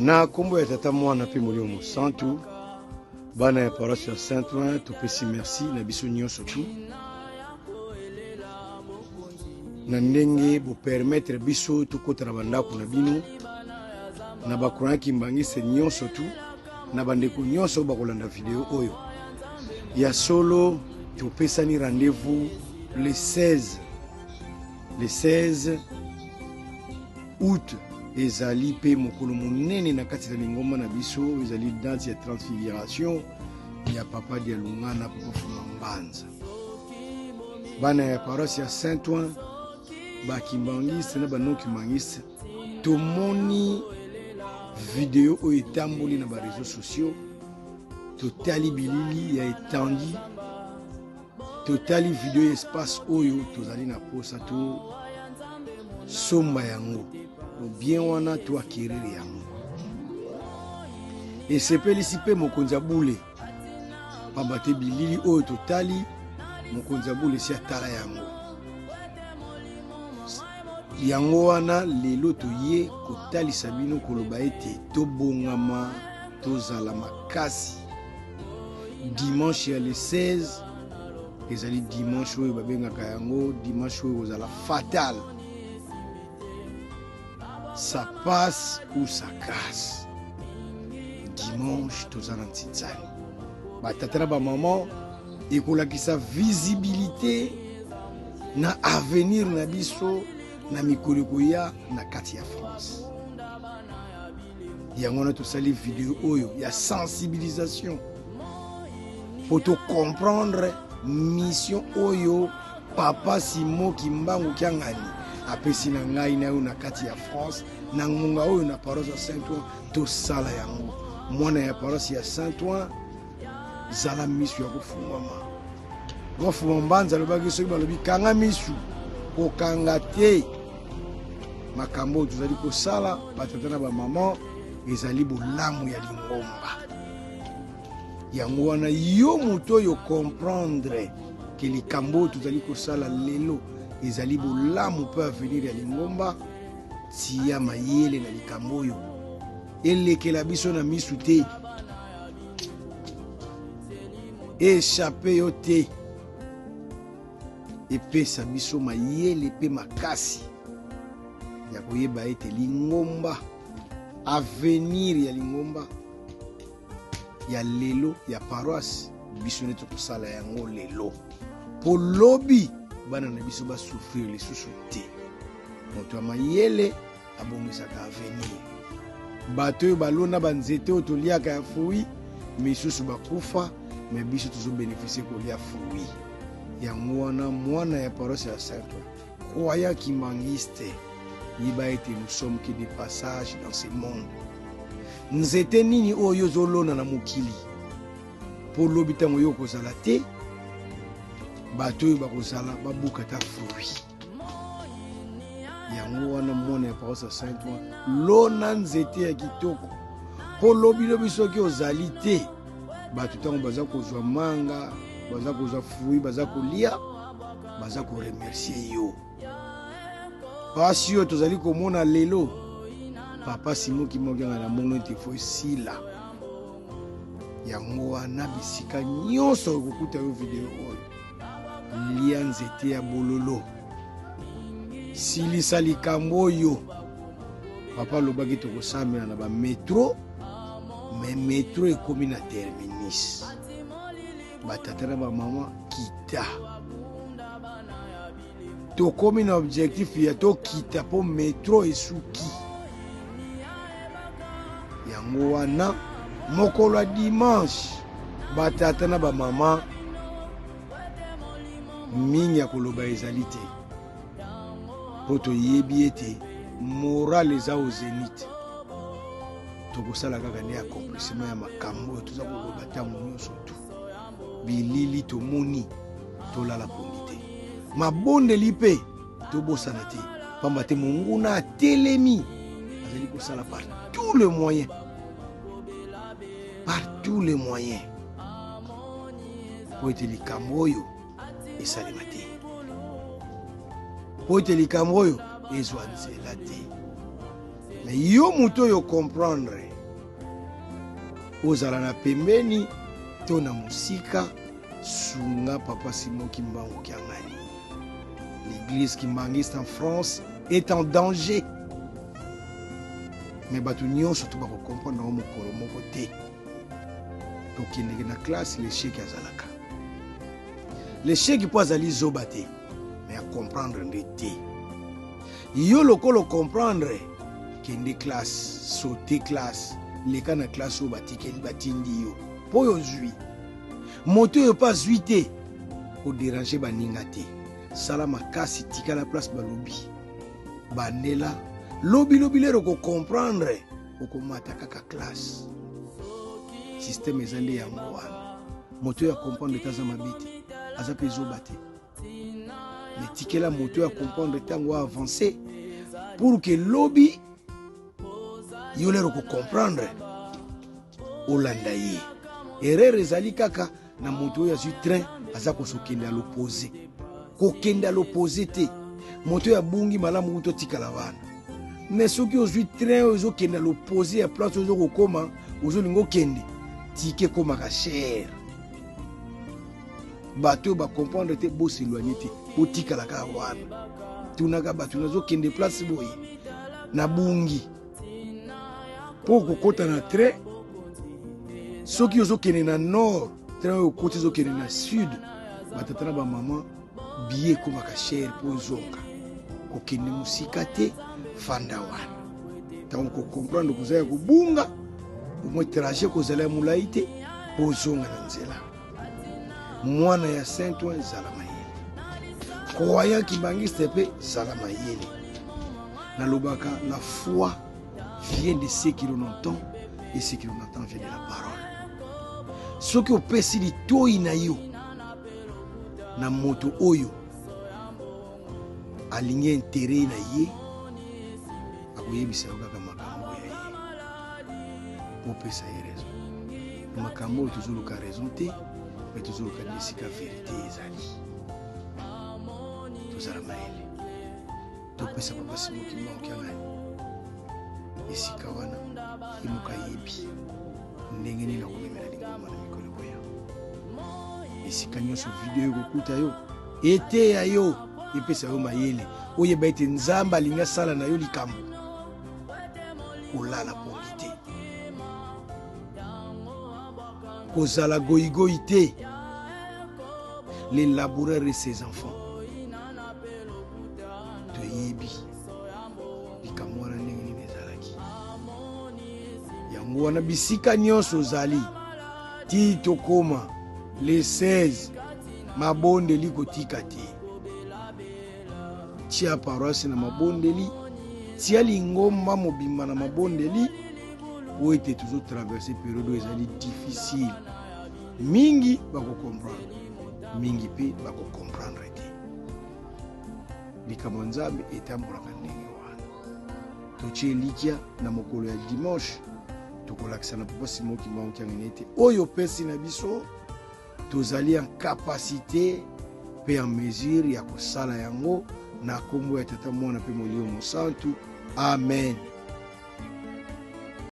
Na nkombo ya Tata, Mwana mpe Molimo Mosantu, bana ya paroisse ya Saint Ouen, topesi merci na biso nyonso tu na ndenge bopermettre biso tokota na bandako na bino na bacroyant kimbangiste nyonso tu na bandeko nyonso bakolanda video oyo ya solo. Topesani rendez-vous le 16, le 16 août. Ezali mpe mokolo monene na kati na lingomba na biso, ezali date ya transfiguration ya Papa Dialungana, Papa Fuma Mbanza. Bana ya paroisse ya Saint Ouen, bakimbangiste na banokimbangiste, tomoni video oyo etamboli na bareseau sociaux, totali bilili ya etandi, totali video ya espace oyo tozali na posa to somba yango bien wana to acquérir yango. Esepelisi mpe mokonzi ya bule, pamba te bilili oyo totali, mokonzi ya bule esi atala yango. Yango wana lelo toye kotalisa bino, koloba ete tobongama, tozala makasi. Dimanche ya le 16 ezali dimanche oyo babengaka yango dimanche oyo kozala fatal, ça passe ou ça casse. Dimanche toza na ntinzani, batata na bamama, ekolakisa visibilité na avenir na biso na mikolo ekoya na kati ya France. Yango wana tosali video oyo ya sensibilisation po tocomprendre mission oyo Papa Simo Kimbangu Kiangani apesi na ngai na yo na kati ya France na ngonga oyo na paroisse ya Saint Ouen. Tosala yango. Mwana ya paroisse ya Saint Ouen, zala misu ya kofungwama. Mafuma Mbanza alobaki soki balobi kanga misu, kokanga te. Makambo oyo tozali kosala, batata na bamama, ezali bolamu ya lingomba. Yango wana yo moto oyo comprendre ke likambo oyo tozali kosala lelo ezali bolamu mpe avenir ya lingomba, tia mayele na likambo oyo, elekela biso na misu te, échappe yo te, epesa biso mayele mpe makasi ya koyeba ete lingomba, avenir ya lingomba ya lelo ya paroisse, biso nde tokosala yango lelo mpo lobi bana na biso basouffrir lisusu te. Moto ya mayele abongisaka avenir. Bato oyo balona banzete oyo toliaka ya fruit, misusu bakufa, me biso tozobénéficie kolia fruit. Yango wana, mwana ya paroisse ya Saint croyant kimbangiste, yeba ete nous sommes que des passages dans ce monde. Nzete nini oyo ozolona na mokili mpo lobi ntango yo okozala te, bato oyo bakozala babuka ta fruit? Yango wana, mwana ya paroisse ya Saint Ouen, lona nzete ya kitoko mpo lobilobi soki ozali te, bato ntango baza kozwa manga, baza kozwa fruit, baza kolia, baza koremercier yo. Pasi oyo tozali komona lelo, Papa Simo Kimbangu na mono ete fo esila. Yango wana bisika nyonso okokuta yo video oyo, lia nzete ya bololo, silisa likambo oyo papa alobaki. Tokosambela na bametro, me metro ekomi na terminus. Batata na bamama, kita, tokomi na objectif ya tokita mpo metro esuki. Yango wana mokolo ya dimanche, batata na bamama, mingi ya koloba ezali te, mpo toyebi ete moral eza au zénith. Tokosala kaka nde accomplissement ya makambo oyo toza koloba ntango nyonso tu. Bilili tomoni, tolala pongi te, mabondeli mpe tobosana te, pamba te monguna atelemi, azali kosala par tous les moyens, par tous les moyens po ete likambo oyo esalema te, po ete likambo oyo ezwa nzela te. Me yo moto oyo comprendre, Ozala na pembeni to na mosika, sunga papa Simon Kimbangu Kiangani. L'église kimbanguiste en France est en danger. Mais bato nyonso to bakocomprendre yango mokolo moko te. Tokendeke na classe, l'échec azalaka. L'échec mpo azali zoba te, mais acomprendre nde te. Yo lokola ocomprendre, kende classe, saute classe, leka na classe oyo batikeli batindi yo mpo oyo ozwi. Moto oyo mpe azwi te, koderange baninga te. Sala makasi, tikala place balobi. Bandela, lobi lobi lero kocomprendre, okomata kaka classe. Système eza nde yango wana. Moto oyo acomprendre te aza mabe te, aza mpe zoba te. Mais tikela moto oyo acomprendre ntango aavance pour que lobi yo lero kocomprendre olanda ye. Erreur ezali kaka na moto oyo azwi train aza kosokende à l'opposé. Kokende à l'opposé te. Moto oyo abungi malamu kutu otikala wana. Mais soki ozwi train oyo ezokende à l'opposé ya place oyo ozokokoma, ozolinga okende, tike ekomaka cher. Bato oyo bacomprendre te, boseloigne te, botikala kaka wana. Tunaka bato, nazokende place boye, nabungi. Mpo kokota na train, soki ozokende na nord, train oyo okoti ezokende na sud, batata na bamama, billet ekomaka cher mpo ozonga. Kokende mosika te, fanda wana. Ntango kocomprendre koza ya kobunga, au moins trajet kozala ya molai te mpo ozonga na nzela. Mwana ya Saint Ouen, zala mayele. Croyant kimbanguiste mpe zala mayele. Nalobaka, la foi vient de ce que l'on entend et ce que l'on entend vient de la parole. Soki opesi litoi na yo na moto oyo alingi intérêt na ye, akoyebisa yo kaka makambo ya ye, opesa ye raison. Makambo oyo tozoluka raison te, mais tozoluka nde esika vérité ezali. Tozala mayele, topesa papa Simon Kimbangu Kiangani esika wana, ye moko ayebi ndenge nini akomemela lingomba na mikolo ekoya. Esika nyonso video ekokuta yo, eteya yo, epesa yo mayele, oyeba ete Nzambe alingi asala na yo likambo. Kolala pongi te, kozala goyigoyi te. Les laboureurs et ses enfants, toyebi likambo wana ndenge nini ezalaki. Yango wana bisika nyonso ozali ti tokoma le 16, mabondeli kotika te. Tia paroisse na mabondeli, tia lingomba mobimba na mabondeli, po ete tozotraverse periode oyo ezali difficile. Mingi bakocomprendre, mingi mpe bakocomprendre te. Likambo ya Nzambe etambolaka ndenge wana. Totie elikya na mokolo ya dimanche, tokolakisa na papa Simon Kimbangu Kiangani ete oyo opesi na biso tozali en capacité pe en mesure ya kosala yango na kombo ya Tata, Mwana pe Molimo Mosantu. Amen.